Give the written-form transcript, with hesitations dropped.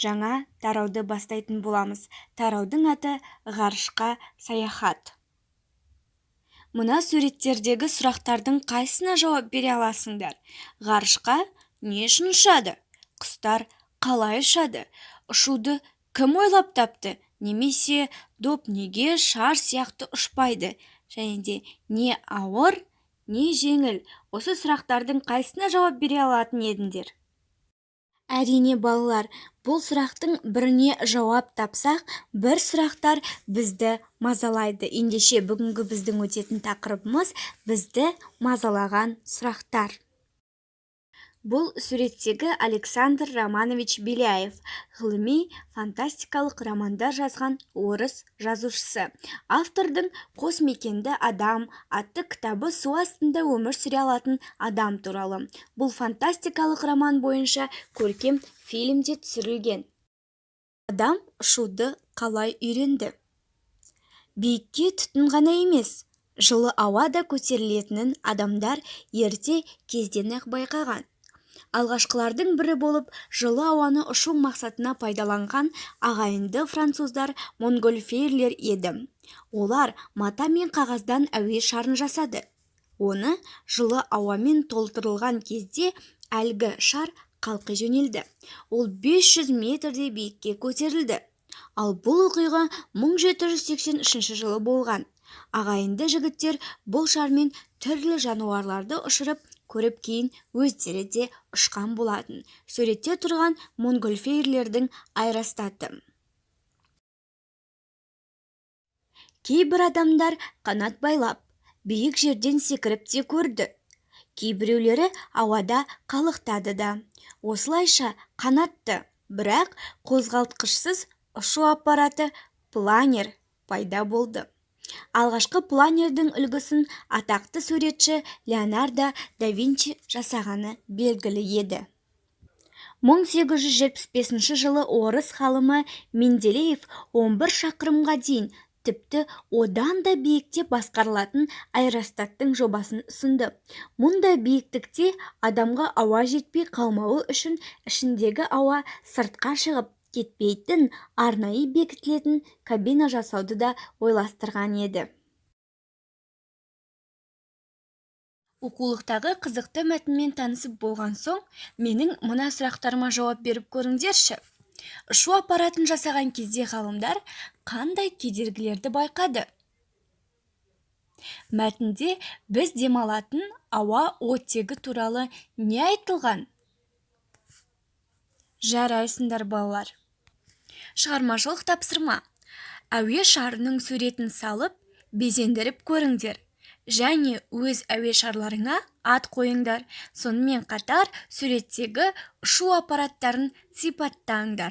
Жаңа тарауды бастайтын боламыз. Тараудың аты «Ғарышқа саяхат». Мына суреттердегі сұрақтардың қайсысына жауап бере аласыңдар? Ғарышқа не үшін ұшады? Құстар қалай ұшады? Ұшуды кім ойлап тапты? Немесе доп неге шар сияқты ұшпайды? Және де не ауыр, не жеңіл? Осы сұрақтардың қайсысына жауап бере алатын едіңдер? Әрине, балалар, бұл сұрақтың біріне жауап тапсақ, бір сұрақтар бізді мазалайды. Ендеше, бүгінгі біздің өтетін тақырыбымыз «Бізді мазалаған сұрақтар». Бұл суреттегі Александр Романович Беляев ғылыми фантастикалық романдар жазған орыс жазушысы. Автордың «Қосмекенді адам» атты кітабы су астында өмір сүре алатын адам туралы. Бұл фантастикалық роман бойынша көркем фильм де түсірілген. Адам ұшуды қалай үйренді? Биікке түтін ғана емес, жылы ауа да көтерілетінін адамдар ерте кезден-ақ байқаған. Алғашқылардың бірі болып жылы ауаны ұшу мақсатына пайдаланған ағайынды француздар Монгольфьелер еді. Олар мата мен қағаздан әуе шарын жасады. Оны жылы ауамен толтырылған кезде әлгі шар қалқи жөнелді. Ол 500 метрдей биікке көтерілді. Ал бұл оқиға 1783 жылы болған. Ағайынды жігіттер бұл шармен түрлі жануарларды ұшырып көріп, кейін өздері де ұшқан болатын. Суретте тұрған Монгольфьерлердің аэростаты. Кейбір адамдар қанат байлап, биік жерден секіріп те көрді. Кейбіреулері ауада қалықтады да. Осылайша қанатты, бірақ қозғалтқышсыз ұшу аппараты планер пайда болды. Алғашқы планердің үлгісін атақты суретші Леонардо да Винчи жасағаны белгілі еді. 1875 жылы орыс ғалымы Менделеев 11 шақырымға дейін, тіпті одан да биікте басқарылатын аэростаттың жобасын ұсынды. Мұндай биіктікте адамға ауа жетпей қалмауы үшін ішіндегі ауа сыртқа шығып кетпейтін арнайы бекітілетін кабина жасауды да ойластырған еді. Оқулықтағы қызықты мәтінмен танысып болған соң, менің мына сұрақтарыма жауап беріп көріңдерші. Ұшу аппаратын жасаған кезде ғалымдар қандай кедергілерді байқады? Мәтінде біз демалатын ауа оттегі туралы не айтылған? Жарайсыңдар, балалар. Шығармашылық тапсырма. Әуе шарының суретін салып, безендіріп көріңдер. Және өз әуе шарларыңа ат қойыңдар. Сонымен қатар суреттегі ұшу аппараттарын сипаттаңдар.